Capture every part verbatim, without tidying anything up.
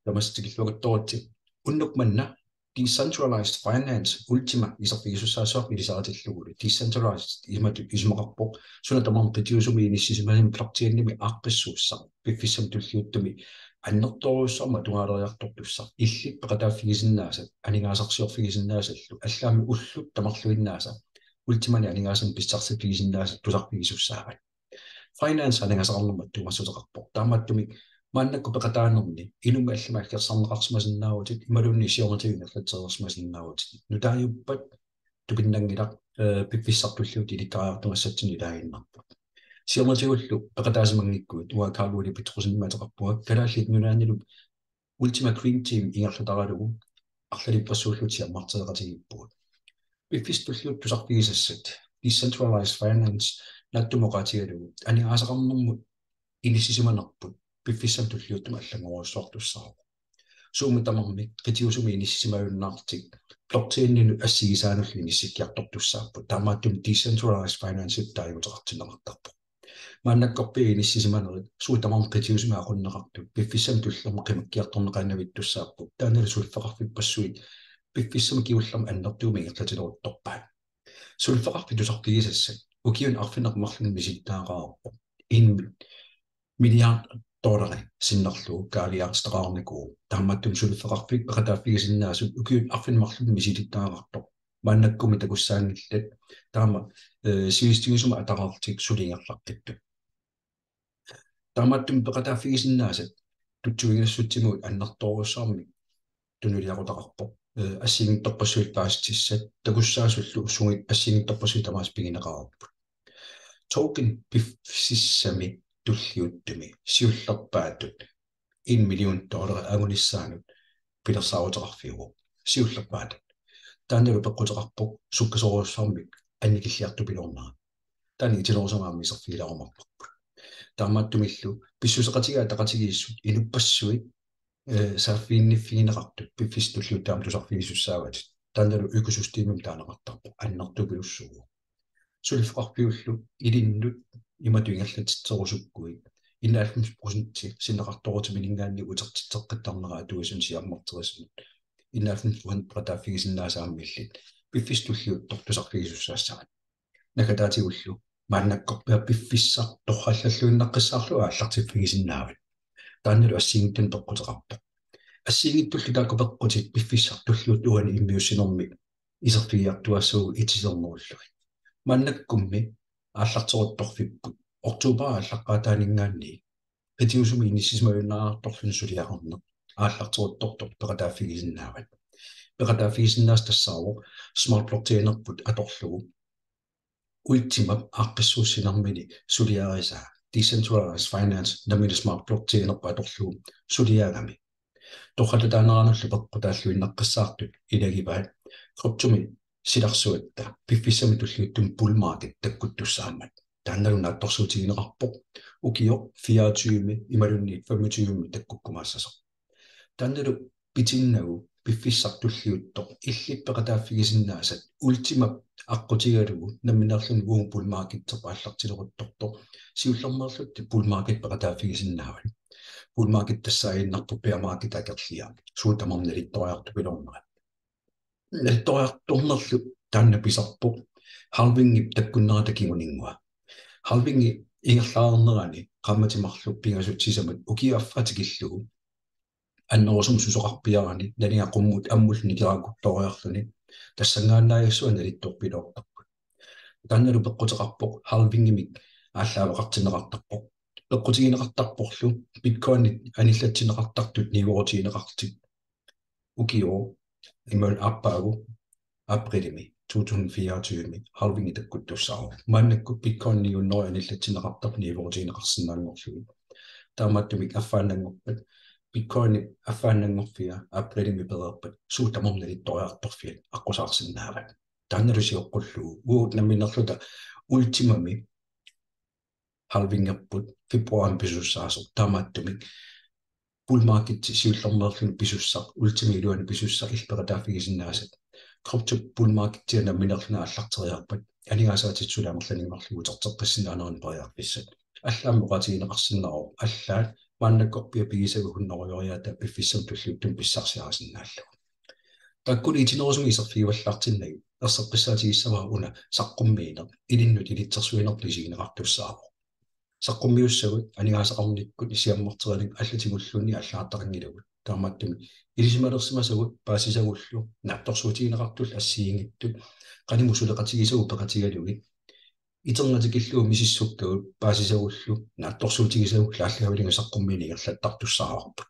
Tamassi tikilluaritsi. Unnuk manna decentralized finance Ultima iserfigisussaassavarput ilisaritillugu. Decentralized imatut isumaqarpoq suna tamarmi qitiusumi inissisimanini blockchainimi aaqqissuussaq piffissami tulliuttumi annertoorujussuarmik atugaaleriartortussaq, illit peqataaffigisinnaasat aningaasarsiorfigisinnaasallu allaammi ullut tamarluinnaasa Ultimani aningaasanik pissarsiffigisinnaasat tusarfigisussaavat. Finance aningaasaqarnermut attuumassuteqarpoq. Taamaattumik maannakkut peqataanerni inummik allamik aggersarneqarsimasinnaavutit imaluunniit siornatigut ingerlatsereersimasinnaavutit. Nutaajuppat tupinnanngilaq, eh, piffissami tulliuttumi ilikkariartugassatsinnik ilaaginnarpoq. Siornatigullu peqataasimanngikkuit uanga Carl Ole Petrussenimik ateqarpunga, Kalaallit Nunaannilu Ultima Green Team ingerlataralugu arlalippassuulluta siammartereqatigiippugut. Piffissami tulliuttumi tusarfigisassat, decentralized finance, naatsumik oqaatigalugu aningaasaqarnermut inissisimanerput piffissami tulliuttumi allanngorujussuartussaavoq. Suummi tamarmik qitiusumi inissisimajunnaarlutik blockchaininut assigisaanullu inissikkiartortussaapput. Taamaattumik decentralized finance taaguuteqartinneqartarpoq. Maannakkorpiaq inissisimanerit suut tamarmik qitiusumi aqunneqartut piffissami tullermi qimakkiartorneqaannavittussaapput. Taannalu suliffeqarfippassuit piffissami kingullermi annertuumik ingerlatileruttorpaat. Suliffeqarfik tusarfigisassat ukiuni arfineq-marlunni misilittagaqarpoq en milliard dollari sinnerlugu kaaviiaartitaqarnikuuvoq. Taamaattumik suliffeqarfik peqataaffigisinnaasat ukiuni arfineq-marlunni misilittagaqartoq. Maannakkummi takussaanngillat taama, eh, sivisutigisumik ataqarlutik suli ingerlaqqittut. Taamaattumik peqataaffigisinnaasat tutsuiginassutsigut annertoorujussuarmik tunuliaqutaqarpoq. Eh, assigiinngitsorpassuit paasissutissat takussaasullu ussugit assigiinngitsorpassuit tamaasa pigineqareerput. Token piffissami tulliuttumi siullerpaatut en million dollari angunissaanut pilersaaruteqarfiuvoq. Siullerpaatut. Taannalu peqquteqarpoq sukkasoorujussuarmik annikilliartupiloornera. Taanna itinerusumik aamma iserfigilaarumaarparput. Taamaattumillu pissuseqatigiit ataqatigiissut inuppassuit, eh, saaffiginniffigineqartut piffissami tulliuttumi aamma tusarfigisussaavatit. Taannalu økosystemimik taaneqartarpoq, annertupilussuuvoq. Suliffeqarfiullu ilinnut imatut ingerlatitserusukkuit enoghalvfems procent sinneqartoorutiminiinngaanniit utertitseqqittarnera atuisunut siammarterisunut. Enoghalvfems procent peqataaffigisinnaasat aamma illit piffissami tulliuttumi tusarfigisussaassavat. Naggataatigullu maannakkorpiaq piffissaq torrallalluinnaqqissaarlugu aallartiffigisinnaavat. Taannalu assigiinngitsunik peqquteqarpoq. Assigiinngitsullu taakku peqqutit piffissami tulliuttumi uani immiussinermi iserfigiartuaassagut itisernerullugit. Maannakkummi aallarteruttorfipput. Oktober aallaqqaataaniinngaanniit qitiusumi inissisimajunnaartorluni suliaqarneq aallarteruttortoq peqataaffigisinnaavat. Peqataaffigisinnaasat tassaavoq Smart Blockchainerput atorlugu Ultimap aaqqissuussinermini suliarisaa, decentralized finance nammineq Smart Blockchainerput atorlugu suliagami. Torrallataaneranullu peqqutaalluinnaqqissaartut ilagivaat kryptomi silarsuatta piffissami tulliuttumi bull market takkuttussaammat. Taannalu naatsorsuutigineqarpoq ukioq fireogtyve imaluunniit femogtyve takkukkumaassasoq. Taannalu pitinnagu piffissaq tulliuttoq illit peqataaffigisinnaasat Ultima aqqutigalugu nammineerluni uagut bull marketserput aallartileruttortoq siullermeerlutit bull market peqataaffigisinnaavat. Bull market tassaaginnarpoq bear market akerlia. Suut tamarmik nalittoriartupiloornerat. Nalittoriartornerlu taanna pisarpoq halvingip takkunnerata kinguninngua. Halvingi ingerlaarnerani qaammatit marluk pingasut sisamat ukiup affaa tikillugu annerusumik susoqarpiarani nalinga qummut ammullu nikeraakuttooriarluni tassanngaannaajassuaq nalittorpiloortarput. Taannalu peqquteqarpoq halvingimik aallaaveqartinneqartarpoq. Peqqutigineqartarporlu Bitcoinit anillatsinneqartartut niuerutigineqarlutik ukioq imaluunniit aappaagu aprilimi to tusind fireogtyve halvingi takkuttussaavoq. Maannakkut Bitcoin ni hundrede anillatsinneqartarput niuerutigineqarsinnaanngorlugit. Taamaattumik affaannanngorpat Bitcoini affaannanngorfia aprilimi pereerpat suut tamarmik nalittoriartorfiat aqqusaarsinnaavat. Taannalu sioqqullugu uagut nammineerluta Ultimami halvingerput februarimi pisussaasoq, taamaattumik bull marketsi siullermeerluni pisussaq, Ultimap iluani pisussaq illit peqataaffigisinnaasat. Kryptop bull marketsia nammineerluni aallarteriarpat aningaasaatit suli amerlanerunngorlugit uterteqqissinnaanerannik periarfissat. Allaammi oqaatigineqarsinnaavoq allaat maannakkorpiaq pigisagut hunnorujoriaataat piffissami tulliuttumi pissarsiarisinnaallugu. Taakkulu itinerusumik iserfigivallaartinnagit erseqqissaatigissavara una saqqummiineq ilinnut ilitsersuinertut isigineqartussaavoq. Saqqummiussagut aningaasaqarnikkut siammarterinik allatigulluunniit allagartaqanngilagut. Taamaattumik ilisimalersimasagut paasisagullu naatsorsuutigineqartullu assigiinngitsut qanimut suleqatigisagut peqatigalugit iternatikillugu misissukkagut paasisagullu naatsorsuutigisagut laallaavilinga saqqummiineq ingerlattartussaavarput.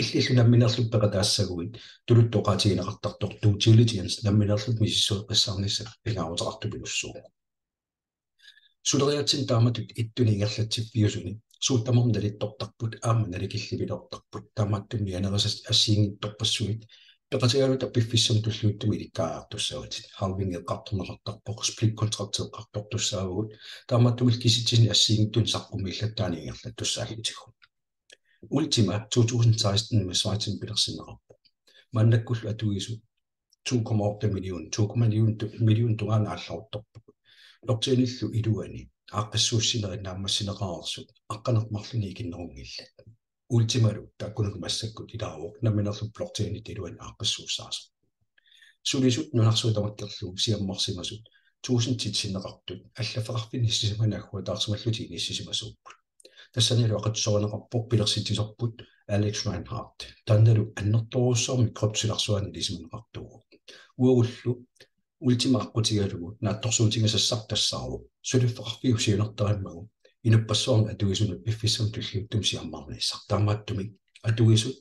Illillu nammineerlutit peqataassaguit tuluttut oqaatigineqartartoq due diligence nammineerlutit misissueqqissaarnissat pingaaruteqartupilussuuvoq. Suleriaatsit taamatut ittunik ingerlatsiffiusuni suut tamarmik nalittortarput aamma nalikillivilertarput. Taamaattumik mianerisat assigiinngitsorpassuit peqatigaluta piffissami tulliuttumi ilikkariartussavatit. Halving eqqartorneqartarpoq, split contract eqqartortussaavagut. Taamaattumik kisitsisit assigiinngitsut saqqummiillattaarneq ingerlattussaallutigu. Ultima to tusind seksten-imi Schweizimi pilersinneqarpoq. Maannakkullu atuisut to komma otte million, to komma million, million tungaanut aallaruttorput. Blockchainillu iluani aaqqissuussinerit naammassineqareersut aqqaneq-marlunnik ikinnerunngillat. Ultimalu taakkununnga massakkut ilaavoq nammineerlutit blockchainit iluani aaqqissuussaasoq. Sulisut nunarsuaq tamakkerlugu siammarsimasut tuusintit sinneqartut allaffeqarfinni inissisimani agguataarsimallutik inissisimasuupput. Tassanilu aqutsisorineqarpoq pilersitsisorput Alex Reinhardt. Taannalu annertoorujussuarmik kryptop silarsuaani ilisimaneqartuuvoq. Uagullu Ultima aqqutigalugu naatsorsuutigisassaq tassaavoq suliffeqarfiup siunertarimmagu inuppassuarnut atuisunut piffissami tulliuttumi siammarnissaq. Taamaattumik atuisut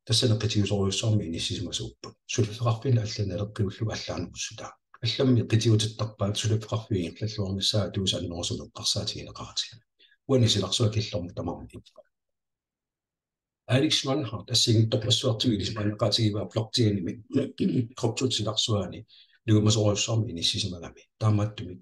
tassani qitiusorujussuarmik inissisimasuupput. Suliffeqarfinnut allanut naleqqiullugu allaanerussutaa. Allammi qitiutittarpaat suliffeqarfiup ingerlalluarnissaa atuisut annerusumik eqqarsaatigineqaratik. Uani silarsuaq killormut tamarmik. Alex Reinhardt assigiinngitsorpassuartigut ilisimaneqaatigivaa blockchainimi kryptop silarsuaani nuimasorujussuarmik inissisimagami. Taamaattumik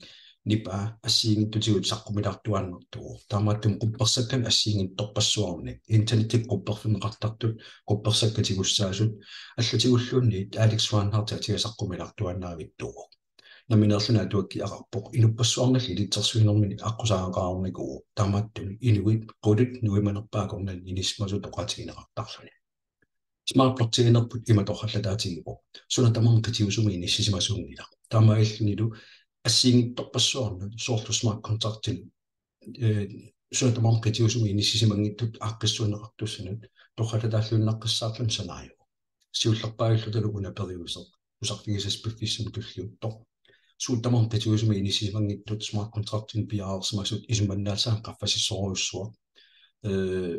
nipaa assigiinngitsutigut saqqumilaartuaannartuuvoq. Taamaattumik quppersakkanik assigiinngitsorpassuarnik internettikkut qupperfigineqartartut quppersakkat tigussaasut allatigulluunniit Alex Reinhardt atia saqqumilaartuaannavittuuvoq. Nammineerluni atuakkiaqarpoq inuppassuarnillu ilitsersuinermini aqqusaagaqarnikuuvoq. Taamaattumik inuit qulit nuimanerpaat akornanni inissisimasutut oqaatigineqartarluni. Smart blockchainerput ima torrallataatigivoq. Suna tamarmi qitiusumi inissisimasuunngilaq. Taamaalillunilu assigiinngitsorpassuarnut soorlu smart contractinik, eh, suna tamarmi qitiusumi inissisimanngitsutut aaqqissuunneqartussanut torrallataalluinnaqqissaarluni sanaajuvoq. Siullerpaajulluta una periuseq tusarfigisassat piffissami tulliuttumi suut tamarmik qitiusumi inissisimanngitsut smart contractinik piareersimasut isumannaatsaat qaffasissorujussuaq. Eh,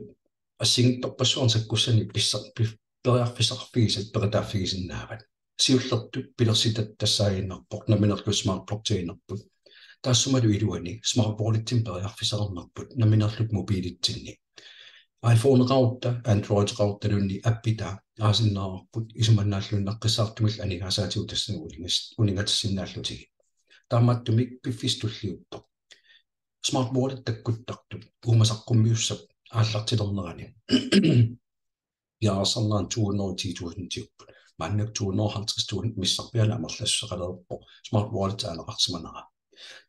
assigiinngitsorpassuarnik sakkussanik pissa-, pif-, periarfissaqarfigisat peqataaffigisinnaavat. Siullertut pilersitat tassaaginnarpoq nammineerluta smart blockchainerput. Taassumalu iluani smart walletimik periarfissaqarnerput nammineerluta mobiilitsinni. iPhoneqarutta, Androideqaruttaluunniit appitaa aasinnaavarput isumannaalluinnaqqissaartumillu aningaasaatigut tassani uningas-, uninngatissinnaallutigit. Taamaattumik piffissami tulliuttumi smart wallet takkuttartut uuma saqqummiussap aallartilernerani piareersarnerani to hundrede og ti tusindiupput. Maannakkut to hundrede og halvtreds tusind missarpiaanik amerlassuseqalerpoq smart wallet aaneqarsimanera.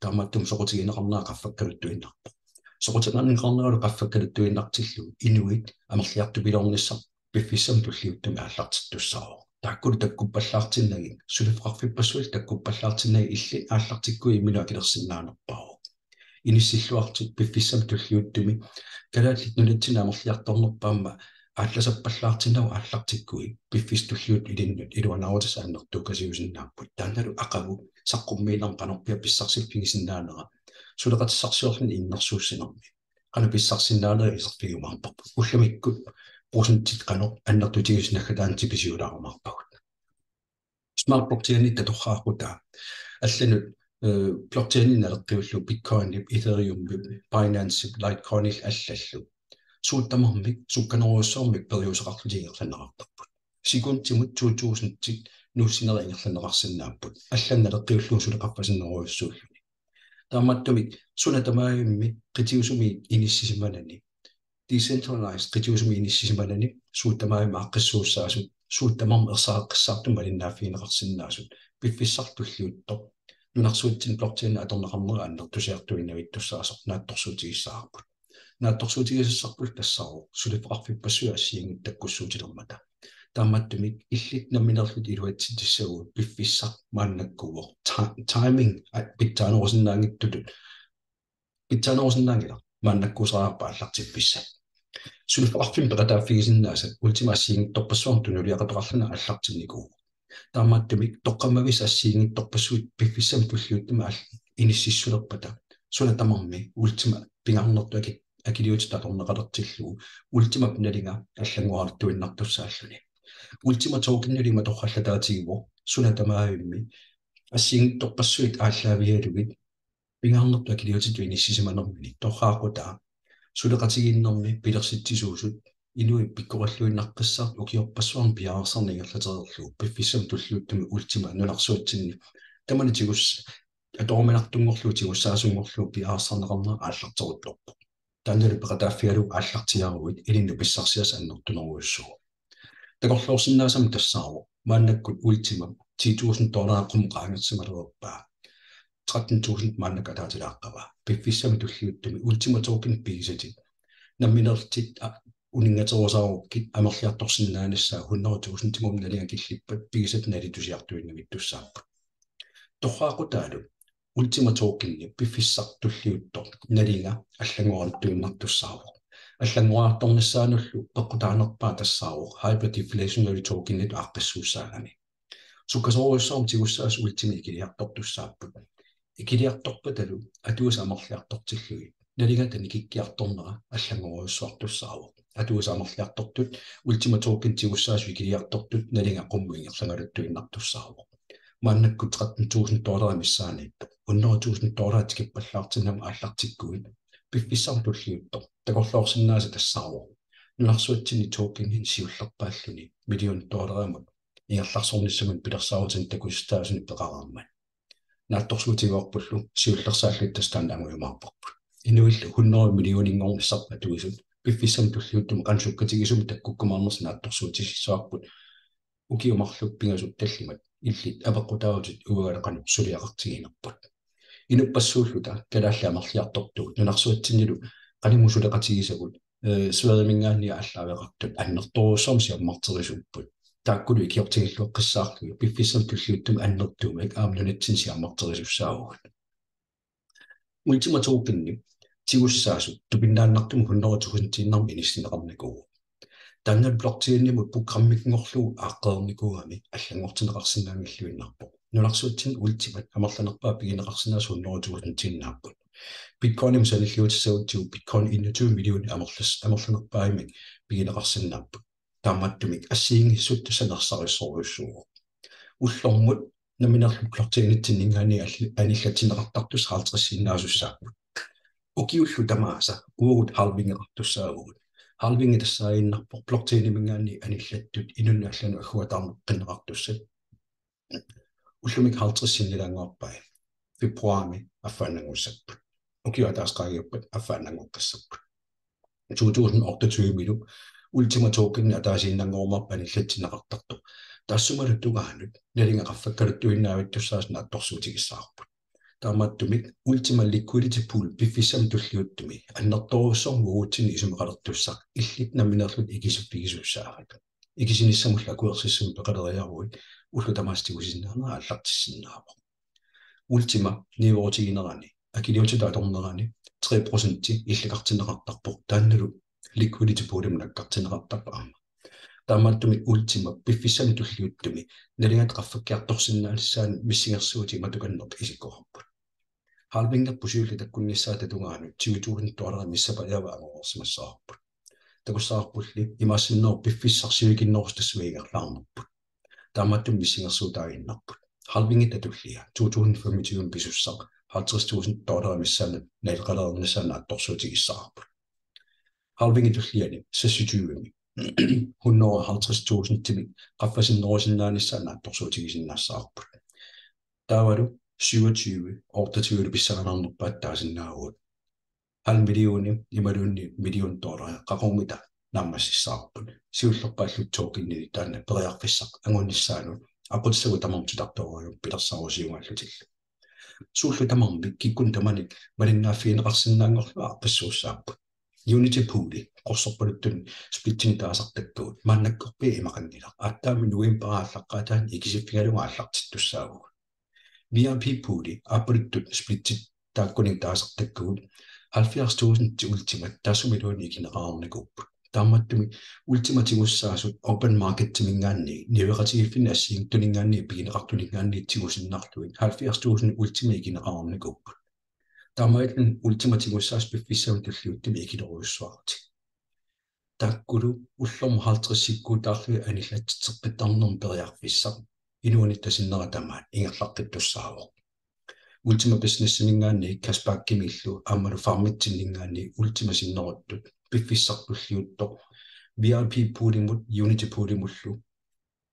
Taamaattumik soqutigineqarnera qaffakkaluttuinnarpoq. Soqutigineqarneralu qaffakkaluttuinnartillugu inuit amerliartupiloornissaq piffissami tulliuttumi aallartittussaavoq. Taakkulu takkuppallaartinnagit, suliffeqarfippassuillu takkuppallaartinnagit illit aallartikkuit imminut akilersinnaanerpaavoq. Inissilluartut piffissami tulliuttumi Kalaallit Nunatsinni amerliartornerpaamma aallasappallaartinnagu aallartikkuit piffissami tulliuttumi ilinnut iluanaarutissat annertukasiusinnaapput. Taannalu aqagu saqqummiinermi qanorpiaq pissarsiffigisinnaanera suleqatissarsiorluni innersuussinermi qanoq pissarsisinnaanera iserfigiumaarparput. Ullumikkut procentit qanoq annertutigisut naggataani tipisiulaarumaarpagut. Smart blockchainit atorraaqutaa allanut, eh, blockchainit naleqqiullugu Bitcoinip, Ethereumip, Binancep, Litecoinillu allallu. Suut tamarmik sukkanerujussuarmik periuseqarlutik ingerlanneqartarput. Sekundimut to tusindit nuussinerit ingerlanneqarsinnaapput. Allanut naleqqiullugu suli qaffasinnerujussuulluni. Taamaattumik suna tamarmi qitiusumi inissisimanani, decentralized qitiusumi inissisimanani suut tamarmi aaqqissuussaasut, suut tamarmi ersaaqqissaartumik malinnaaffigineqarsinnaasut, piffissami tulliuttumi nunarsuatsinni blockchain atorneqarnera annertusiartuinnavittussaasoq naatsorsuutigissavarput. Naatsorsuutigisassarput tassaavoq suliffeqarfippassuit assigiinngitsut takkussuutilermata. Taamaattumik illit nammineerlutit iluatsitsissaguit piffissaq maannakkuuvoq. Ti-, timing a-, pitsaanerusinnaanngitsutut. Pitsaanerusinnaanngilaq maannakkuusariaqarpat aallartiffissat. Suliffeqarfimmik peqataaffigisinnaasat Ultima assigiinngitsorpassuarnik tunuliaqutaqarluni aallartinnikuuvoq. Taamaattumik toqqammavissat assigiinngitsorpassuit piffissami tulliuttumi aal-, inississulerpata suna tamarmi Ultima pingaarnertut aki-, akiliutitut atorneqalertillugu Ultimap nalinga allanngorartuinnartussaalluni. Ultima tokenilu ima torrallataatigivoq suna tamarmi assigiinngitsorpassuit aallaavigalugit pingaarnertut akiliutitut inissisimanermini. Torraaqutaa suleqatigiinnermi pilersitsisuusut inuit pikkorilluinnaqqissaartut ukiorpassuarni piareersarneq ingerlatereerlugu piffissami tulliuttumi Ultima nunarsuatsinni tamanna tigus-, atoruminartunngorlugu tigussaasunngorlugu piareersarneqarnera aallarteruttorpoq. Taannalu peqataaffigalugu aallartiaaruit ilinnut pissarsiassaq annertunerujussuuvoq. Takorloorsinnaasama tassaavoq maannakkut Ultima ti tusind dollarit qummut qaangersimalerpaa. Tretten tusind maannakkut ataatilaaqqavaa. Piffissami tulliuttumi Ultima token pigisatit nammineerlutit a-, uninngaterusaarukkit amerliartorsinnaanissaa hundrede tusindimut nalinga killippat pigisatit nalitusiartuinnavittussaapput. Torraaqutaalu Ultima tokeni piffissaq tulliuttoq nalinga allanngorartuinnartussaavoq. Allanngorartornissaanullu peqqutaanerpaaq tassaavoq hyperdeflationary tokenitut aaqqissuussaagami. Sukkasoorujussuarmik tigussaasut Ultimap ikiliartortussaapput. Ikiliartorpatalu atuisut amerliartortillugit nalingata nikikkiartornera allanngorujussuartussaavoq. Atuisut amerliartortut Ultima token tigussaasut ikiliartortut nalinga qummut ingerlangaluttuinnartussaavoq. Maannakkut tretten tusind dollarit missaaniippoq. Hundrede tusind dollarit tikippallaartinnamut aallartikkuit piffissami tulliuttoq takorloorsinnaasat tassaavoq nunarsuatsinni tokeninik siullerpaalluni million dollarimut ingerlaarsornissamut pilersaarutinik takusistaasunik peqareermat. Naatsorsuutigaarpullu siullersaalluta tassa taanna angujumaarparput. Inuillu hundrede millioninngornissarput atuisut piffissami tulliuttumi qanoq sukkatigisumik takkukkumaarnersut naatsorsuutisissavarput. Ukiut marluk pingasut tallimat illit apeqqutaavutit uangalu qanoq suliaqartiginerput. Inuppassuulluta kalaallit amerliartortugut nunarsuatsinnilu qanimut suleqatigisagut, eh, Sverigeminngaanniit aallaaveqartut annertoorujussuarmik siammarterisuupput. Taakkulu ikiortigilluaqqissaarlugit piffissami tulliuttumi annertuumik aamma nunatsinni siammarterisussaavugut. Ultima tokeni tigussaasut tupinnaannartumik hundrede tusindiinnarmik inissinneqarnikuuvoq. Taanna blockchainimut programminngorlugu aaqqereernikuugami allanngortinneqarsinnaanngilluinnarpoq. Nunarsuatsinni Ultimat amerlanerpaat pigineqarsinnaasut hundrede tusindiinnaapput. Bitcoinimut sanilliutissagutsigu Bitcoin enogtyve million amerlas-, amerlanerpaamik pigineqarsinnaapput. Taamaattumik assigiinngissut tassa nersarissorujussuuvoq. Ullormut nammineerluta blockchainitsinninngaanniit alli-, anillatsinneqartartussat halvtredsiinnaasussaapput. Ukiullu tamaasa uagut halvingeqartussaavugut. Halvingi tassaaginnarpoq blockchainiminngaanniit anillattut inunnut allanut agguataarneqartussat. Ullumikkut halvtreds sinnilaannguarpai. Februarimi affaannanngussapput. Ukiup ataaseq qaangiuppat affaannanngoqqissapput. To tusind otteogtyvemilu Ultima Token ataasiinnanngorumaarpoq anillatsinneqartartoq. Taassumalu tungaanut nalinga qaffakkaluttuinnavittussaasoq naatsorsuutigissavarput. Taamaattumik Ultima Liquidity Pool piffissami tulliuttumi annertoorujussuarmik uagutsinni isumaqalertussaq illit nammineerlutit ikisiffigisussaavat. Ikisinissamullu akuersissummik peqaleriaruit ullut tamaasa tigusinnaaneq aallartissinnaavoq. Ultima niuerutiginerani, akiliutitut atornerani tre procenti illikartinneqartarpoq, taannalu liquidity poolimut nakkartinneqartarpoq aamma. Taamaattumik Ultima piffissami tulliuttumi nalingata qaffakkiartorsinnaalissaanik missingersuutit imatukanneq isikkoqarput. Halvingerput siulleq takkunnissaata tungaanut tyve tusind dollarit missapajaava angoreersimassavarput. Takussavarpulli imaassinnaavoq piffissaq sivikinnerusoq tassunga ingerlaarnerput. Taamaattumik missingersuutaaginnarput. Halvingip tullia to tusind femogtyve pisussaq halvtreds tusind dollarit missaanni naleqalereernissaa naatsorsuutigissavarput. Halvingip tulliani seksogtyvemi hundrede og halvtreds tusindimik qaffasinnerusinnaanissaa naatsorsuutigisinnaassavarput. Taavalu syvogtyve, otteogtyve pissaanerpaat taasinnaavugut. Halv millioni imaluunniit million dollarit qaqugumitaa naammassissavarput. Siullerpaalluta tokenini taanna periarfissaq angunissaanut aqutissavut tamarmik titartorujummik pilersaarusiugaallutillu. Suullu tamarmik kikkunnit tamanit malinnaaffigineqarsinnaanngorlugit aaqqissuussaapput. Unity Pooli qorsorpaluttunik splitsinik taasartakkagut maannakkorpiaq imaqanngilaq. Aatsaammi novembarip aallaqqaataani ikisiffigalugu aallartittussaavugut. V I P Pooli aappaluttut splitsit taakkunik taasartakkagut halvfjerds tusind Ultimat taassumiluunniit ikineqarnikuupput. Taamaattumik Ultimat tigussaasut open marketiminngaanniit niueqatigiiffinni assigiinngitsuninngaanniit pigineqartuninngaanniit tigusinnarlugit halvfjerds tusind Ultimat ikineqarnikuupput. Taamaalilluni Ultimat tigussaasut piffissami tulliuttumi ikilerujussuarlutik. Taakkulu ullormut halvtredsikkuutaarlugit anillatsitseqqittarnermut periarfissaq inuunitta sinnera tamaat ingerlaqqittussaavoq. Ultima Businessiminngaanniit cashbackimiillu aammalu farmitsinninngaanniit Ultima sinneruttut piffissaq tulliuttoq V I P Poolimut Unity Poolimullu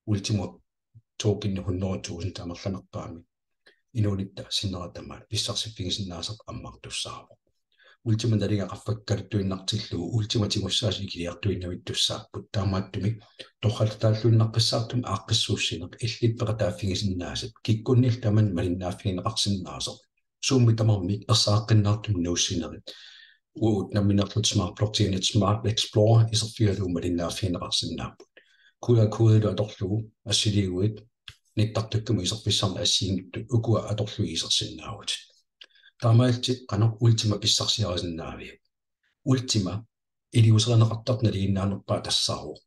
Ultima tokenit hundrede tusind amerlanerpaamik inuunitta sinnera tamaat pissarsiffigisinnaasaq ammartussaavoq. Ultima nalinga qaffakkaluttuinnartillugu Ultimat tigussaasut ikiliartuinnavittussaapput, taamaattumik torrallataalluinnaqqissaartumik aaqqissuussineq illit peqataaffigisinnaasat kikkunnillu tamanit malinnaaffigineqarsinnaasoq. Suummi tamarmik ersaqqinnaartumik nuussinerit uagut nammineerluta Smart Blockchainit Smart Explorer iserfigalugu malinnaaffigineqarsinnaapput. Q R kodelu atorlugu assiliiguit nittartakkamut iserfissarnut assigiinngitsut ukua atorlugit isersinnaavutit. Taamaalillutit qanoq Ultima pissarsiarisinnaaviuk? Ultima iliuuserineqartartoq nalinginnaanerpaaq tassaavoq: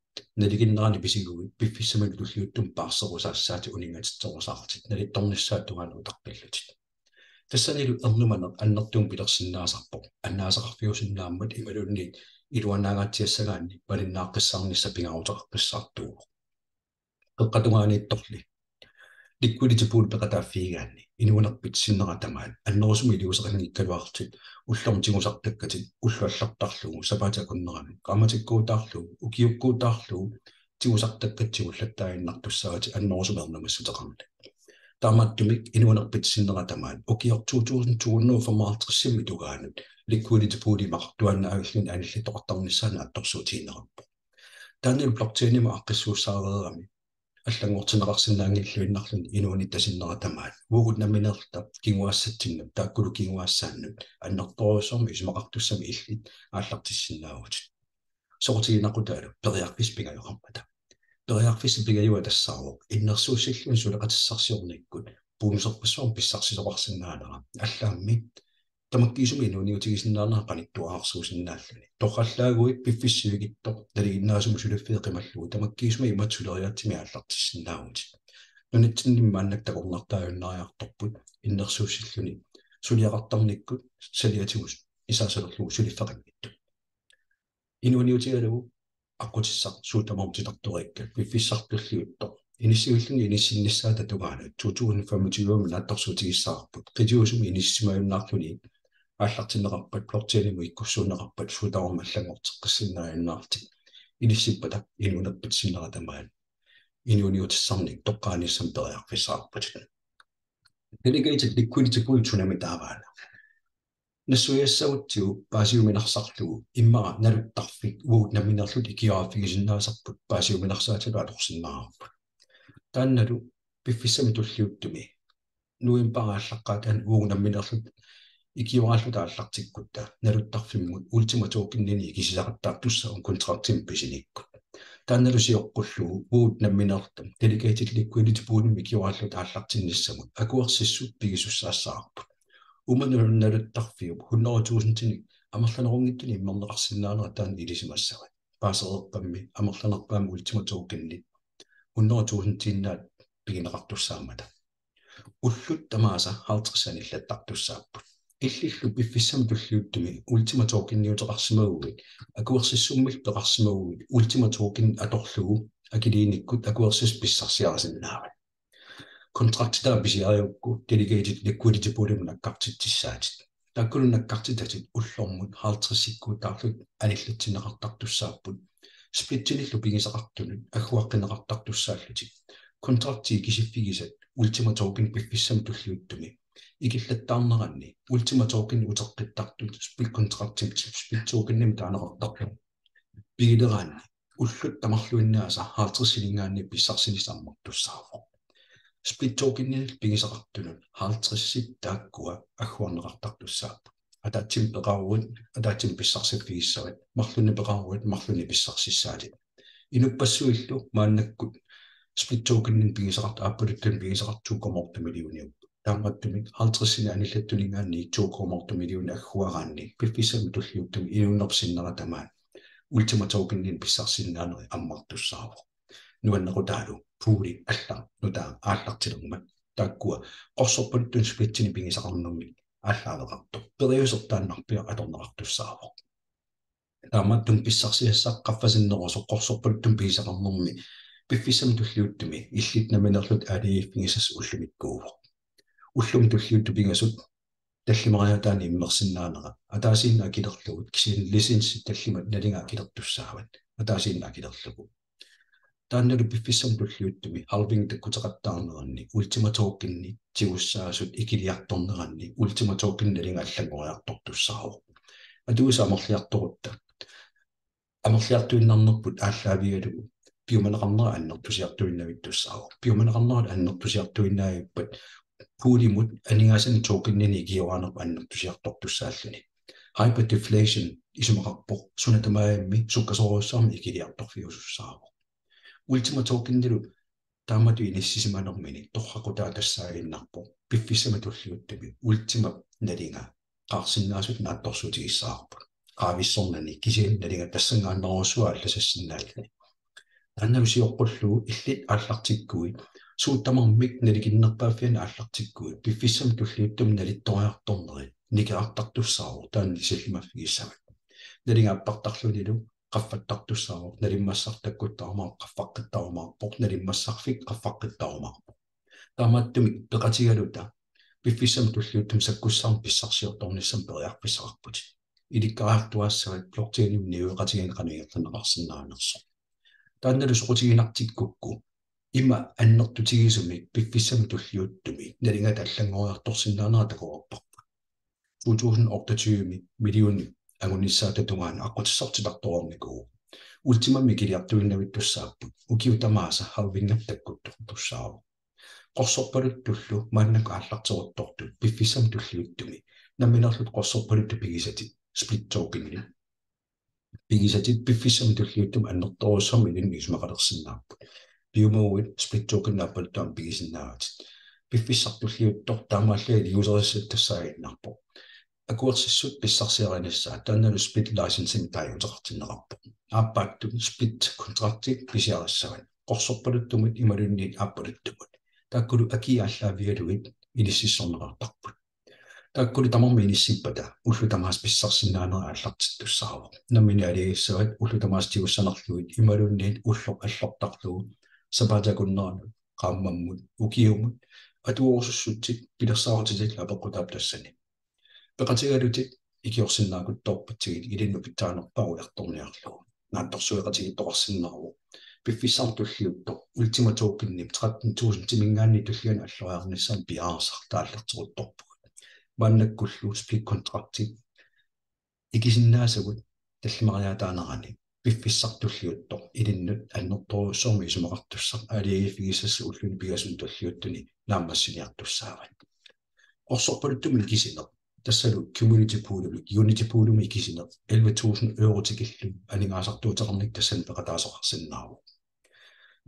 nalikinnerani pisiguit piffissami tulliuttumi paarserusaassaatit uninngatitserusaarlutit nalittornissaata tungaanut utaqqillutit. Tassanilu ernumaneq annertuumik pilersinnaasarpoq, annaasaqarfiusinnaammat imaluunniit iluanaangaatsiassagaanni malinnaaqqissaarnissaq pingaaruteqaqqissaartuuvoq. Qeqqata tungaaniittorli liquidity pool peqataaffigigaanni inuunerpit sinnera tamaat annerusumik iliuuseqanngikkaluarlutit ullormut tigusartakkatit ullut allattarlugu, sapaatit akunneranni, qaammatikkuutaarlugu, ukiukkuutaarlugu tigusartakkatit tigullattuinnartussaavatit annerusumik ernumassuteqarneq. Taamaattumik inuunerpit sinnera tamaat ukioq to tusind to hundrede og femoghalvtreds-imik tungaanut liquidity pooli imaqartuaannavilluni anillattoqartarnissaa naatsorsuutigineqarpoq. Taannalu blockchainimut aaqqissuussaareerami allanngortinneqarsinnaanngilluinnarluni inuunitta sinnera tamaat uagut nammineerluta kinguaassatsinnut taakkulu kinguaassaannut annertoorujussuarmik isumaqartussamik illit aallartissinnaavutit. Soqutiginaqutaalu periarfissat pingajoqarmata. Periarfissap pingajua tassaavoq innersuussilluni suleqatissarsiornikkut bonuserpassuarnik pissarsisoqarsinnaanera, allaammi tamakkiisumik inuuniutigisinnaanera qanittuararsuusinnaalluni. Torrallaaguit piffissaq sivikitsoq nalinginnaasumik suliffeqqimallugu tamakkiisumik imatut suleriaatsimik aallartissinnaavutit. Nunatsinni maannakkut takornartaajunnariartorput innersuussilluni suliaqartarnikkut saliatigut isaasalerlugu suliffeqanngitsut. Inuuniutigalugu aqqutissaq suut tamarmik titartoriikkat piffissaq tulliuttoq inissivilluni inissinnissaata tungaanut to tusind femogtyve-mi naatsorsuutigissavarput. Qitiusumik inissisimajunnaarluni aallartinneqarpat, blockchainimut ikkussuunneqarpat suut tamarmik allanngorteqqissinnaajunnaarlutik inissippata inuunerpit sinnera tamaat inuuniutissarnik toqqaanissamut periarfissaqarputit. Delegated liquidity pool sunami taavaana? Nassuiassagutsigu paasiuminarsarlugu immaqa naluttarfik uagut nammineerluta ikiuuffigisinnaasarput paasiuminarsaatigalugu atorsinnaavarput. Taannalu piffissami tulliuttumi novembarip aallaqqaataani uagut nammineerluta ikiuaalluta aallartikkutta naluttarfimmut Ultima Tokeninik ikisisaqattaartussaavugut kontraktimik pisinikkut. Taannalu sioqqullugu uagut nammineerluta delegated liquidity poolimik ikiuaalluta aallartinnissamut akuersissut pigisussaassavarput. Uuma naluttarfiup hundrede tusindinik amerlanerunngitsunik immerneqarsinnaanera taanna ilisimassavat. Paasereerpammi amerlanerpaamik Ultima Tokenit hundrede tusindiinnaat pigineqartussaammata. Ullut tamaasa halvtreds anillattartussaapput. Illillu piffissami tulliuttumi Ultima Tokeniuteqarsimaguit akuersissummillu peqarsimaguit Ultima Token atorlugu akiliinikkut akuersissut pissarsiarisinnaavat. Kontraktitaa pisiarigukku delegated liquidity poolimut nakkartitsissaatit. Taakkulu nakkartitatit ullormut halvtredsikkuutaarlutik anillatsinneqartartussaapput. Splitsinillu pigisaqartunut agguaqqinneqartartussaallutik. Kontrakti ikisiffigisat Ultima Token piffissami tulliuttumi ikillattaarneranni Ultima Token uteqqittartut split contractimik split tokenimik taaneqartartut pigileraanni ullut tamarluinnaasa halvtredsininngaanniit pissarsinissaq ammartussaavoq. Split tokenimik pigisaqartunut halvtredsit taakkua agguarneqartartussaapput. Ataatsimik peqaruit, ataatsimik pissarsiffigissavat. Marlunnik peqaruit, marlunnik pissarsissaatit. Inuppassuillu maannakkut split tokeninik pigisaqart-, aappaluttunik pigisaqartut to komma otte millioniupput. Taamaattumik halvtredsinik anillattuninngaanniit to komma otte millionit agguaraanni piffissami tulliuttumi inuunerpit sinnera tamaat Ultima tokeninik pissarsisinnaanerit ammartussaavoq. Nuannequtaalu pooli alla nutaaq aallartilermat taakkua qorsorpaluttunik splitsinik pigisaqarnermik aallaaveqartoq. Periuseq taannarpiaq atorneqartussaavoq. Taamaattumik pissarsiassaq qaffasinnerusoq qorsorpaluttunik pigisaqarnermi piffissami tulliuttumi illit nammineerlutit aalajangiiffigisassat ullumikkuuvoq. Ullumi tulliuttup pingasut tallimariaataanik immersinnaanera ataasiinnaq akilerlugu, kisianni licensit tallimat nalinga akilertussaavat ataasiinnaq akilerlugu. Taannalu piffissami tulliuttumi halving takkuteqattaarneranni Ultima tokenit tigussaasut ikiliartorneranni Ultima tokenit nalinga allanngoriartortussaavoq. Atuisut amerliartorutta amerliartuinnarnerput aallaavigalugu piumaneqarnera annertusiartuinnavittussaavoq. Piumaneqarnerat annertusiartuinnavippat poolimut aningaasanik tokeninik ikioraanera annertusiartortussaalluni. Hyperdeflation isumaqarpoq, suna tamarmi sukkasoorujussuarmik ikiliartorfiusussaavoq. Ultima tokenilu taamatut inissisimanermini torraqutaa tassaaginnarpoq piffissami tulliuttumi Ultimap nalinga qaarsinnaasutut naatsorsuutigissavarput. Qaavissornani kisianni nalinga tassanngaannarujussuaq allasassinnaalluni. Taannalu sioqqullugu illit aallartikkuit suut tamarmik nalikinnerpaaffianni aallartikkuit piffissami tulliuttumi nalittoriartornerit nikerartartussaavoq taanna sillimaffigissavat. Nalinga appartarlunilu qaffattartussaavoq, nalimmassarfik takkuttarumaarpoq, qaffaqqittarumaarpoq, nalimmassarfik qaffaqqittarumaarpoq. Taamaattumik peqatigaluta piffissami tulliuttumi sakkussaarnut pissarsiortornissamut periarfissaqarputit. Ilikkariartuaassavat blockchainimi niueqatigiinneq qanoq ingerlanneqarsinnaanersoq. Taannalu soqutiginartikkukku ima annertutigisumik piffissami tulliuttumi nalingata allanngoriartorsinnaanera takoreerparput. To tusind otteogtyve millionit angunissaata tungaanut aqqutissartik titartoreernikuuvoq. Ultimamik ikiliartuinnavittussaapput. Ukiut tamaasa halvingip takkuttortussaavoq. Qorsorpaluttullu maannakkut aallarteruttortut piffissami tulliuttumi nammineerlutit qorsorpaluttut pigisatit split tokenit pigisatit piffissami tulliuttumi annertoorujussuarmik ilinnut isumaqalersinnaapput. Piumaguit split token aappaluttuarmik pigisinnaavatit. Piffissaq tulliuttoq taamaallaat iliuuserisassat tassaaginnarpoq. Akuersissut pissarsiarinissaa taannalu split licensimik taaguuteqartinneqarpoq. Aappaattut split contractit pisiarissavat. Qorsorpaluttumut imaluunniit aappaluttumut. Taakkulu akii aallaavigalugit inississorneqartarput. Taakkulu tamarmik inissippata ullut tamaasa pissarsisinnaanerit aallartittussaavoq. Nammineq aalajangissavat ullut tamaasa tigussanerlugit imaluunniit ulloq allortarlugu sapaatip akunneranut, qaammammut, ukiumut, atuorusussutsit pilersaarutitillu apeqqutaavoq tassani. Peqatigalutit ikiorsinnaakutsoorpatsigit ilinnut pitsaanerpaaq ujartorniarlugu. Naatsorsueqatigiittoqarsinnaavoq. Piffissaq tulliuttoq Ultima Tokenip tretten tusindiminngaanniit tullianut alloriarnissamut piareersartut aallarteruttorpugut. Maannakkullu split contractit ikisinnaasagut tallimariaataanerani piffissaq tulliuttoq ilinnut annertoorujussuarmik isumaqartussaq aalajangiiffigisassat ulluni pingasuni tulliuttuni naammassiniartussaavat. Qorsorpaluttumik ikisineq, tassalu community poolimi, unity poolimi ikisineq, elleve tusind euro tikillugu aningaasartuuteqarnikkut tassani peqataasoqarsinnaavoq.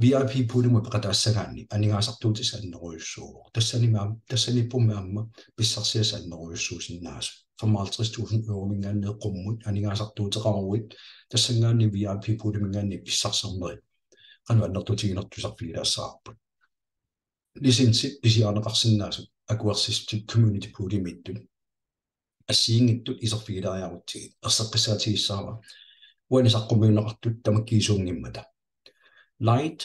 V I P poolimut peqataassagaanni aningaasartuutissat annerujussuuvoq. Tassani aam-, tassaniippummi aamma pissarsiassat annerujussuusinnaasut. Femoghalvtreds tusind eurominngaanniit qummut aningaasartuuteqaruit tassanngaanniit V I P pooliminngaanniit pissarsinerit qanoq annertutiginertut iserfigilaassavarput. Licensit pisiarineqarsinnaasut akuersissutit community poolimiittut assigiinngitsut iserfigilaariarutsigit erseqqissaatigissavarput. Uani saqqummiunneqartut tamakkiisuunngimmata. Light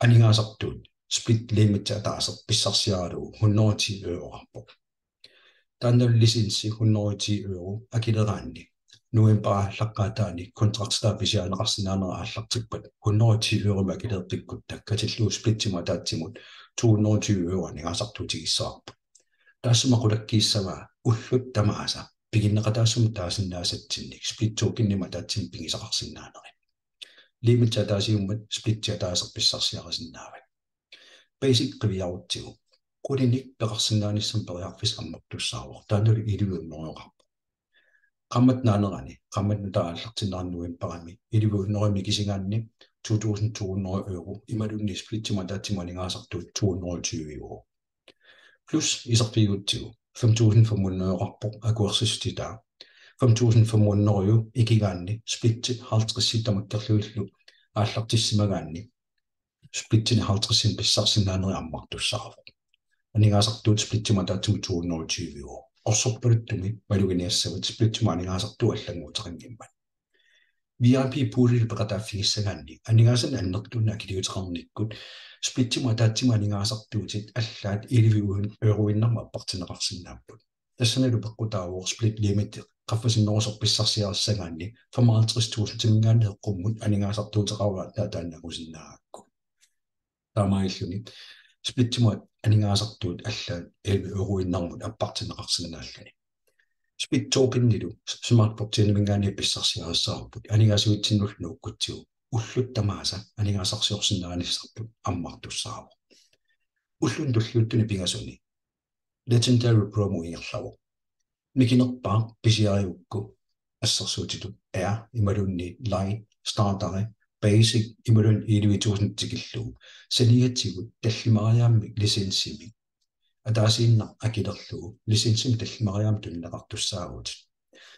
aningaasartuut split limit ataaseq pissarsiaralugu hundrede og ti euroqarpoq. Taanna licensi hundrede og ti euro akileraanni novembarip aallaqqaataani kontraktitaa pisiarineqarsinnaanera aallartippat hundrede og ti euromik akilereerpikkutta katillugu splitsimut ataatsimut to hundrede og tyve euro aningaasartuutigissavarput. Taassuma qulakkiissavaa ullut tamaasa piginneqataassummik taasinnaasatsinnik split tokenimik ataatsimik pigisaqarsinnaanerit. Limit ataasiummat splitsi ataaseq pissarsiarisinnaavat. Basic qiviarutsigu. Qulinik peqarsinnaanissamut periarfissaq ammartussaavoq. Taannalu elleve hundrede euroqarpoq. Qaammat naanerani, qaammat nutaaq aallartinnerani novembarimi, elleve hundrede mikisigaanni to tusind to hundrede euro, imaluunniit splitsimut ataatsimut aningaasartuutit to hundrede og tyve euro. Plus iserfigigutsigu fem tusind fem hundrede euroqarpoq akuersissutitaa. Fem tusind fem hundrede euro ikigaanni splitsit halvtredsit tamakkerlugillu aallartissimagaanni splitsinik halvtredsinik pissarsisinnaanerit ammartussaavoq. Aningaasartuutit splitsimut ataatsimut to hundrede og tyve euro. Qorsorpaluttumi maluginiassavat splitsimut aningaasartuut allannguuteqanngimmat. V I P poolilu peqataaffigissagaanni aningaasanik annertuunik akiliuteqarnikkut splitsimut ataatsimut aningaasartuutit allaat elleve euroinnarmut appartinneqarsinnaapput. Tassanilu peqqutaavoq split limit qaffasinnerusoq pissarsiarissagaanni femoghalvtreds tusindiminngaanniit eqqummut aningaasartuuteqarutta taanna angusinnaagakku. Taamaalilluni splitsimut aningaasartuut allaat elleve euroinnarmut appartinneqarsinnaalluni. Split tokenilu Smart Blockchainiminngaanniit pissarsiarissavarput aningaasivitsinnullu nuukkutsigu ullut tamaasa aningaasarsiorsinnaanissarput ammartussaavoq. Ulluni tulliuttuni pingasuni Legendary promo ingerlavoq. Mikinerpaaq pisiarigukku assersuutitut Air imaluunniit Lite, Starteri, Basic imaluunniit elleve tusind tikillugu saniatigut tallimariaammik licensimik ataasiinnaq akilerlugu licensimik tallimariaammik tunineqartussaavutit.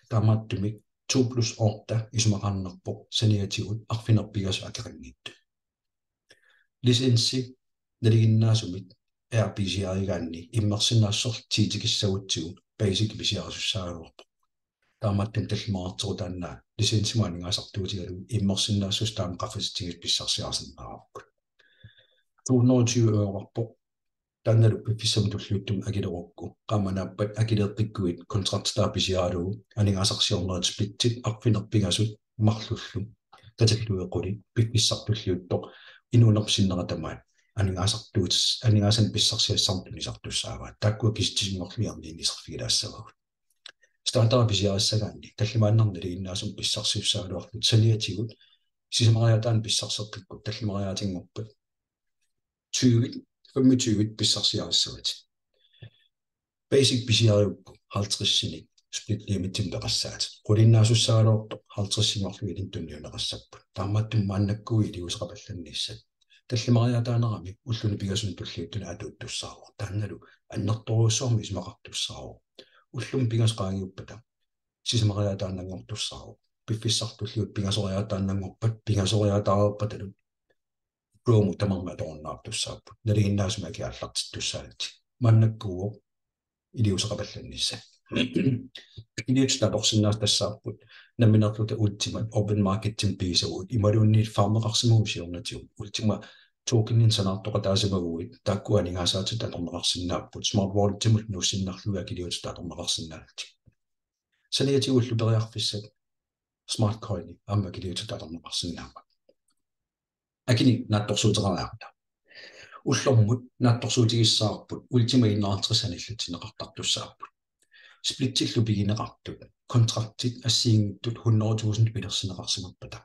Taamaattumik to plus otte isumaqarnerpoq saniatigut arfineq-pingasut akeqanngitsut. Licensi nalinginnaasumik Air pisiarigaanni immersinnaassuserlu ti tikissagutsigu Basic pisiarisussaagaluarpoq. Taamaattumik tallimaarterutaa licensimut aningaasartuutigalugu immersinnaassuseq taama qaffasitsigisoq pissarsiarisinnaagakku. To hundrede og tyve euroqarpoq. Taannalu piffissami tulliuttumi akilerukku, qaammat naappat akileeqqikkuit kontraktitaa pisiaralugu aningaasarsiornerit splitsit arfineq-pingasut marlullu katalluequli piffissaq tulliuttoq inuunerpit sinnera tamaat aningaasartuut aningaasanik pissarsiassarnut tunisartussaavaat. Taakkua kisitsisinngorlugit erniinnaq iserfigilaassavagut. Starteri pisiarissagaanni tallimaannarnik nalinginnaasumik pissarsisussaagaluarlutit saniatigut sisamariaataanik pissarseqqikkut tallimariaatinngorpat tyve, femogtyve pissarsiarissavatit. Basic pisiarigukku halvtredsinik split limitimik peqassaatit. Qulinnaasussaagaluartoq halvtredsinngorlugit ilinnut tunniunneqassapput. Taamaattumik maannakkut iliuuseqapallannissat. Tallimariaataanerami ulluni pingasuni tulliuttuni atuuttussaavoq. Taannalu annertoorujussuarmik isumaqartussaavoq. Ullumi pingasut qaangiuppata sisamariaataannanngortussaavoq. Piffissaq tulliuttoq pingasoriaataannanngorpat pingasoriaataareerpatalu promo tamarmik atorunnaartussaapput. Nalinginnaasumik akit aallartittussaallutik. Maannakkuuvoq iliuuseqapallannissat. Akiliutitut atorsinnaasat tassaapput nammineerluta Ultimat open marketimik pigisagut imaluunniit farmeqarsimaguit siornatigut. Ultima tokeninik sanaartoqataasimaguit taakku aningaasaatitit atorneqarsinnaapput. Smart Walletimut nuussinnarlugit akiliutitut atorneqarsinnaallutik. Saniatigullu periarfissat Smart Coini aamma akiliutitut atorneqarsinnaammat. Akinik naatsorsuuteqariarta. Ullormut naatsorsuutigissavarput Ultima enoghalvtreds anillatsinneqartartussaapput. Splitsillu pigineqartut kontraktit assigiinngitsut hundrede tusind pilersinneqarsimappata.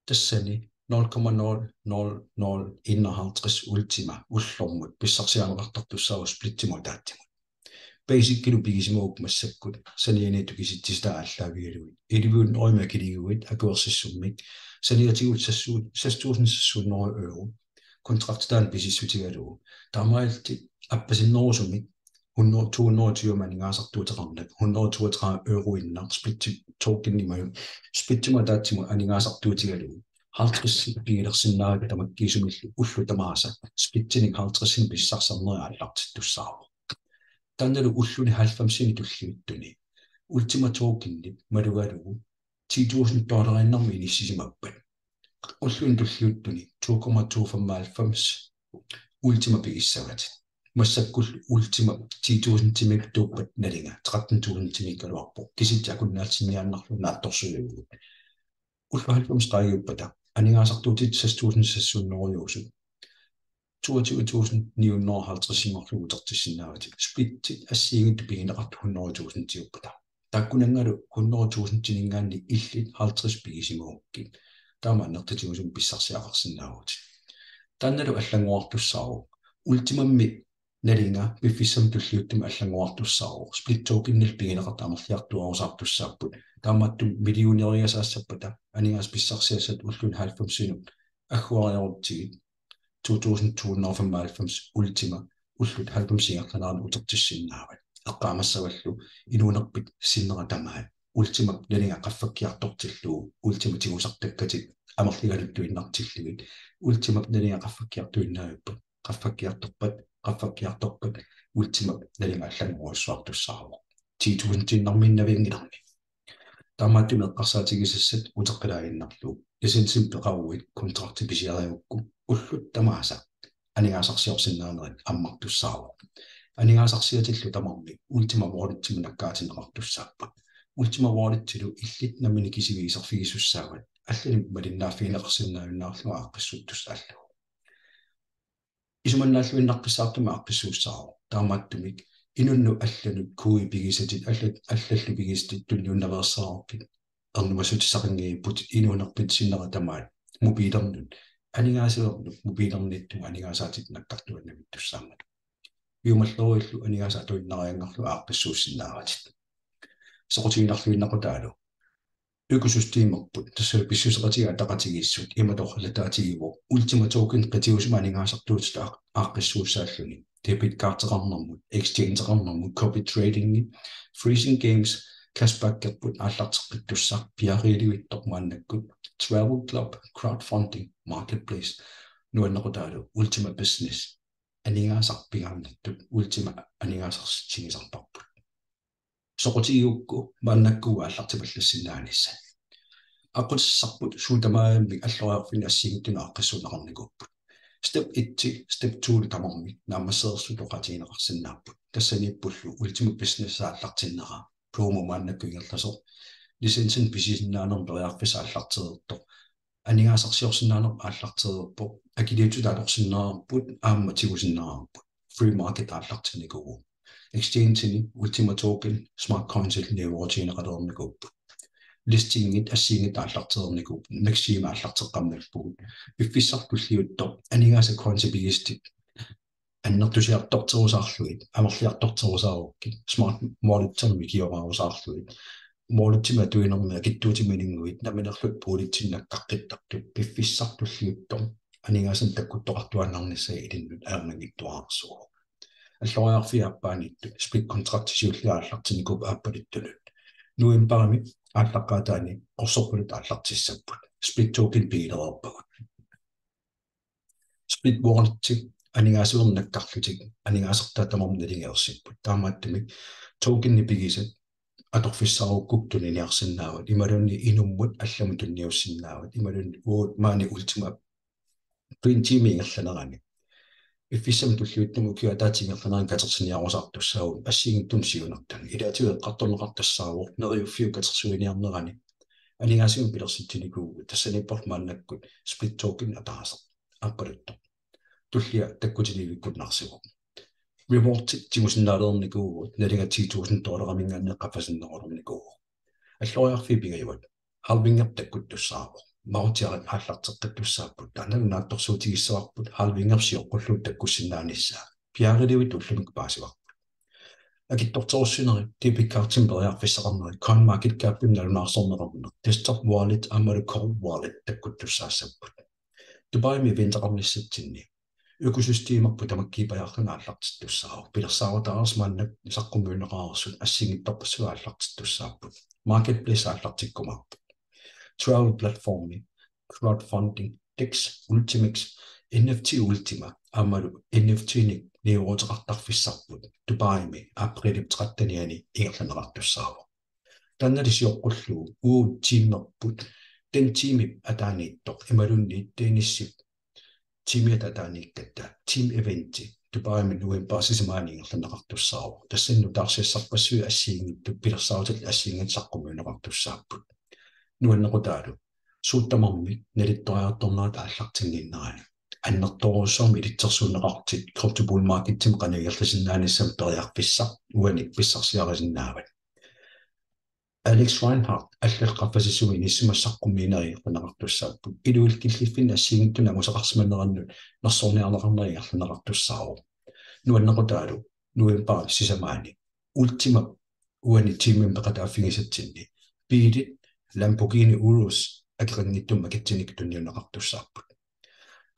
Tassani nul komma nul nul nul enoghalvtreds Ultima ullormut pissarsiarineqartartussaavoq splitsimut ataatsimut. Basicilu pigisimagukku massakkut sanianiittut kisitsisitai aallaavigalugit elleve hundrede akiliiguit akuersissummik saniatigut seks tusind seks hundrede euro kontrakti taanna pisissutigalugu. Taamaalillutit appasinnerusumik hundrede, to hundrede og tyve aningaasartuuteqarnak, hundrede og toogtredive euroinnaq splitsi tokenimut, splitsimut ataatsimut aningaasartuutigalugu. Halvtredsit pigilersinnaavatit tamakkiisumillu ullut tamaasa splitsinik halvtredsinik pissarsisarnerit aallartittussaavoq. Taannalu ulluni halvfemsini tulliuttuni Ultima tokenit malugalugu ti tusind dollariinnarmik inissisimappat. Ulluni tulliuttuni to komma to femoghalvfems Ultima pigissavatit. Massakkullu Ultima ti tusindimiittuuppat nalinga tretten tusindimiikkaluarpoq. Kisitsisit akunnaatsiniaannarlugu naatsorsuuvugut. Ullut halvfems qaangiuppata aningaasartuutit seks tusind seks hundrede-usut toogtyve tusind ni hundrede og halvtreds-inngorlugit utertissinnaavatit. Splitsit assigiinngitsut pigineqartut hundrede tusindiuppata. Taakkunanngalu hundrede tusindininngaanniit illit halvtreds pigisimagukkit. Taama annertutigisumik pissarsiaqarsinnaavutit. Taannalu allanngorartussaavoq. Ultimammi nalinga piffissami tulliuttumi allanngorartussaavoq. Split tokenillu pigineqartut amerliartuaarusaartussaapput. Taamaattumik millionæriasaassappata aningaasat pissarsiassat ulluni halvfemsinut agguariarutsigit to tusind to hundrede og femoghalvfems Ultima ullut halvfems ingerlaneranni utertissinnaavat. Eqqaamassavallu inuunerpit sinnera tamaat Ultimap nalinga qaffakkiartortillugu, Ultima tigusartakkatit amerligaluttuinnartillugit, Ultimap nalinga qaffakkiartuinnavippat, qaffakkiartorpat, qaffakkiartorpat, Ultimap nalinga allanngorujussuartussaavoq. Ti tusindiinnarmiinnavianngilarmi. Taamaattumik eqqarsaatigisassat uteqqilaaginnarlugu. Licensimik peqaruit kontrakti pisiarigukku ullut tamaasa aningaasarsiorsinnaanerit ammartussaavoq. Aningaasarsiatillu tamarmik Ultima Walletimut nakkaatinneqartussaapput. Ultima Walletilu illit nammineq kisiviit iserfigisussaavat, allanik malinnaaffigineqarsinnaajunnaarlugu aaqqissuuttussaallugu. Isumannaalluinnarpassuartumik aaqqissuussaavoq. Taamaattumik inunnut allanut kui pigisatit, allat, allallu pigisatit tunniunnaveersaarukkit ernumassutissaqanngivipput inuunerpit sinnera tamaat mobilernut, aningaasivernut mobilerniittumut aningaasaatit nakkartuinnavittussaammat. Piumalleruillu aningaasat atuinnarianngorlugu aaqqissuussinnaavatit. Soqutiginarluinnaqutaalu økosystemerput, tassalu pissuseqatigiit ataqatigiissut, imatut oqalataatigivoq: Ultima Token qitiusumik aningaasartuutit aa-, aaqqissuussaalluni. Debit cardeqarnermut, exchangeqarnermut, copy trading, freezing games, cashbackerput aallarteqqittussaq, piareerivittoq maannakkut, travel club, crowdfunding, marketplace. Nuannequtaalu Ultima Business, aningaasaq pingaarnertut Ultima aningaasarsitigisarparput. Soqutigigukku maannakkut aallartipallassinnaanissat. Aqqutissarput suut tamarmik alloriarfinni assigiinngitsunut aaqqissuunneqarnikuupput. Step et, step to-lu tamarmik naammassereersut oqaatigineqarsinnaapput. Tassaniippullu Ultima Business aallartinnera, promo maannakkut ingerlasoq, licensinik pisisinnaanermut periarfissaq aallartereertoq, aningaasarsiorsinnaaneq aallartereerpoq, akiliutitut atorsinnaavarput aamma tigusinnaavarput. Free market aallartinnikuuvoq. Exchange-ini Ultima Token, Smart Coinsillu niuerutigineqalereernikuupput. Listingit assigiinngitsut aallartereernikuupput, MEXC-imi aallarteqqammerpugut. Piffissaq tulliuttoq aningaasat coinsit pigisatit annertusiartorterusaarlugit, amerliartorterusaarukkit, Smart Walletimi ikioraarusaarlugit, walletimik atuinermi akitsuutimininnguit nammineerlutit puulitsinnakkaqqittartut piffissaq tulliuttoq aningaasanik takkuttoqartuaannarnissaa ilinnut ajornanngitsuararsuuvoq. Alloriarfiit aappaaniittut split contracti siulliit aallartinnikuupput aappaluttunut. Novembarimi aallaqqaataani qorsorpaluttoq aallartissapput. Split token pigilereerpagut. Split walletit aningaasivernut nakkarlutik aningaasartaat tamarmik nalinga ersipput. Taamaattumik tokenit pigisat atorfissaarukkukku tuniniarsinnaavat, imaluunniit inummut allamut tunniussinnaavat, imaluunniit uagut maani Ultima Green Team ingerlanerani. Piffissami tulliuttumi ukiup ataatsip ingerlanerani katersiniarusaartussaavugut assigiinngitsunut siunertanut. Ilaatigut eqqartorneqartussaavoq Neriuffiup katersuiniarnerani aningaasivimmik pilersitsinikuuvugut, tassaniipporlu maannakkut split token ataaseq aappaluttoq. Tullia takkutini ivikkunnarsivoq. Rewardit tigusinnaalernikuuvugut, nalinga ti tusind dollariminngaanniit qaffasinnerulernikuuvoq. Alloriarfiit pingajuat: halvingi takkuttussaavoq. Mautiarit aallarteqqittussaapput. Taanna naatsorsuutigissavarput halvingi sioqqullugu takkussinnaanissaa. Piareerivittoq ullumikkut paasivarput. Akitsorterussinerit, debit cardimik periarfissaqarnerit, CoinMarketCapimi nalunaarsorneqarneq, desktop wallet aammalu cold wallet takkuttussaassapput. Dubaimi eventeqarnissatsinni økosystemerput tamakkiipajaarluni aallartittussaavoq. Pilersaarutaareersut maannakkut saqqummiunneqareersut assigiinngitsorpassuit aallartittussaapput. Marketplace aallartikkumaarpoq. Travel platformi, crowdfunding, Dex, Ultimex, N F T Ultima aammalu N F T-nik niueruteqartarfissarput Dubaimi aprilip trettenianni ingerlanneqartussaavoq. Taannali sioqqullugu uagut teamerput, den teamip ataaniittoq imaluunniit Dennisip teamiata ataaniikkatta team eventi Dubaimi novembarip sisamaanni ingerlanneqartussaavoq. Tassani nutaarsiassarpassuit assigiinngitsut, pilersaarutillit assigiinngitsut saqqummiunneqartussaapput. Nuannequtaalu suut tamarmik nalittoriartornerata aallartinnginnerani annertoorujussuarmik ilitsersuunneqarlutit crypto bull marketimi qanoq ingerlasinnaanissamut periarfissaq uani pissarsiarisinnaavat. Alex Reinhardt allallu qaffasissumi inissimasut saqqummiinerit ingerlanneqartussaapput. Inuillu killiffinnut assigiinngitsunut angusaqarsimanerannut nersorniarneqarnerit ingerlanneqartussaavoq. Nuannequtaalu novembarip sisamaani Ultima uani teamimik peqataaffigisatsinni biilit Lamborghini Urus akeqanngitsumik akitsunik tunniunneqartussaapput.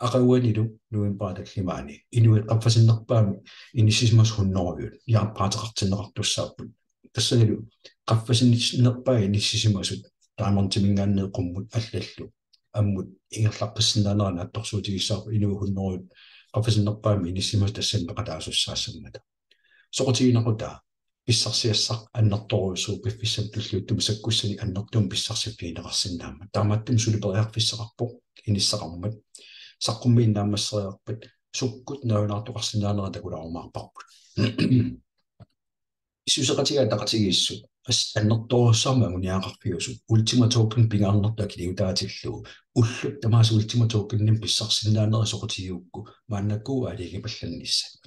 Aqaguanilu novembarip tallimaani inuit qaffasinnerpaamik inissisimasut hundrede jackpoteqartinneqartussaapput. Tassanilu qaffasinnerpaat inissisimasut Diamondimiingaanniit qummut allallu ammut ingerlaqqissinnaanera naatsorsuutigissavarput, inuit hundrede qaffasinnerpaamik inissisimasut tassani peqataasussaassammata. Soqutigineqartarpoq pissarsiassaq annertoorujussuuvoq piffissami tulliuttumi sakkussanik annertuumik pissarsiffigineqarsinnaammat. Taamaattumik suli periarfissaqarpoq inissaqarmat. Saqqummiinnarmat naammasseriarpat sukkut nalunaartoqarsinnaanera takulaarumaarparput. Pissuseqatigiit ataqatigiissut as-, annertoorujussuarmik anguniagaqarfiusut Ultima Token pingaarnertut akiliutaatillugu ullut tamaasa Ultima Tokenimik pissarsisinnaanerit soqutigigukku maannakkut aalajangiipallannissat.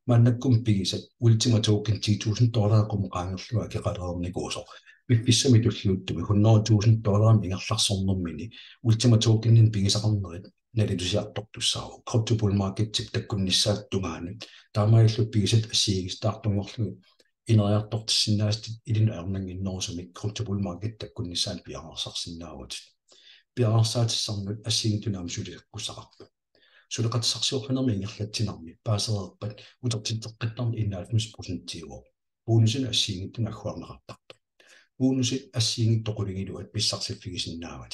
Maannakkut pigisat Ultima Token ti tusind dollarit qummut qaangerlugu akeqalereernikuusoq piffissami tulliuttumi hundrede tusind dollarimik ingerlaarsornermini Ultima Tokeninik pigisaqarnerit nalitusiartortussaavoq. Crypto bull marketip takkunnissaata tungaanut taamaalillutit pigisat assigiinngisitaartunngorlugit ineriartortissinnaasatit ilinnut ajornannginnerusumik crypto bull marketip takkunnissaanut piareersarsinnaavutit. Piareersaatissannut assigiinngitsunut aamma sulisakkussaqarpoq. Suleqatissarsiornermi ingerlatsinermi paasereerpat utertitseqqittarneq enoghalvfems procentiuvoq. Bonusinut assigiinngitsunut agguarneqartartoq. Bonusit assigiinngitsut qulingiluat pissarsiffigisinnaavat.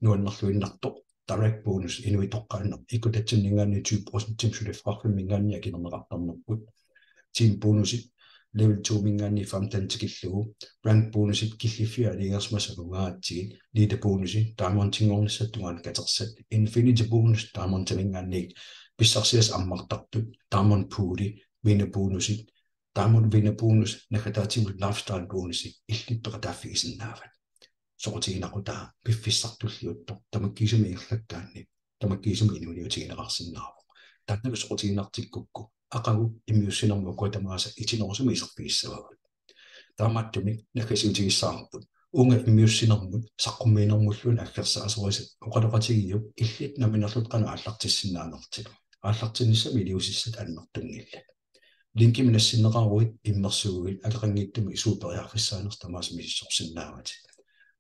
Nuannerluinnartoq direct bonus inuit toqqaannaq ikkutatsimiingaanniit tyve procentimik suliffeqarfimmiingaanniit akilerneqartarnerput. Team bonusit level two-miingaanniit femten tikillugu, rank bonusit killiffiit aalajangersimasut angugaangatsigit, leader bonusit Diamondinngornissaata tungaanut katersat, infinity bonus Diamondimiingaanniit pissarsiassat ammartartut, Diamond pooli, winner bonusit, Diamond winner bonus naggataatigut lifestyle bonusi illit peqataaffigisinnaavat. Soqutiginaqutaasoq piffissaq tulliuttoq tamakkiisumik ingerlakkaanni tamakkiisumik inuuniutigineqarsinnaavoq. Taannalu soqutiginartikkukku aqagu immiussinermut ukua tamaasa itinerusumik iserfigissavagut. Taamaattumik naggasiutigissavarput uunga immiussinermut saqqummiinermulluunniit aggersaasorisat oqaloqatigiuk illit nammineerlutit qanoq aallartissinnaanerlutit. Aallartinnissamut iliuusissat annertunngillat. Linkimik nassinneqaruit immersuiguit akeqanngitsumik suut periarfissaanersut tamaasa misissorsinnaavatit.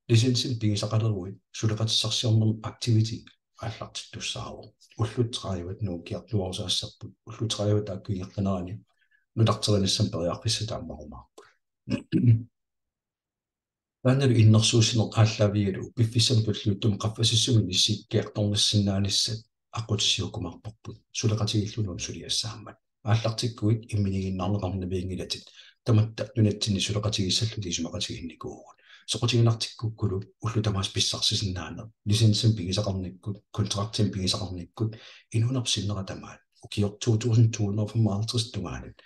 Licensimik pigisaqaleruit suleqatissarsiornermut activity aallartittussaavoq. Ullut tredive nuukkiartuarusaassapput, ullut tredive taakku ingerlaneranni nutarterinissamut periarfissat ammarumaarput. Taannalu innersuussineq aallaavigalugu piffissami tulliuttumi qaffasissumi inissikkiartornissinnaanissat aqqutissiuukkumaarparput suleqatigiilluni una suliassaammat. Aallartikkuit imminiiginnarneqarnavianngilatit, tamatta nunatsinni suleqatigiissallutit isumaqatigiinnikuuvugut. Soqutiginartikkukkulu ullut tamaasa pissarsisinnaaneq, licensimik pigisaqarnikkut, kontraktimik pigisaqarnikkut, inuunerpit sinnera tamaat ukioq to tusind to hundrede og femoghalvtreds tungaanut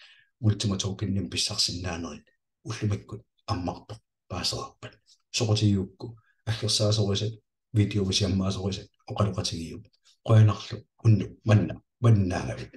Ultima Tokenimik pissarsisinnaanerit ullumikkut ammarpoq paasereerpat. Soqutigigukku aggersaasorisat, videosi ammaasorisat oqaloqatigiuk. Qujanarlu unnuk manna mannaagavit.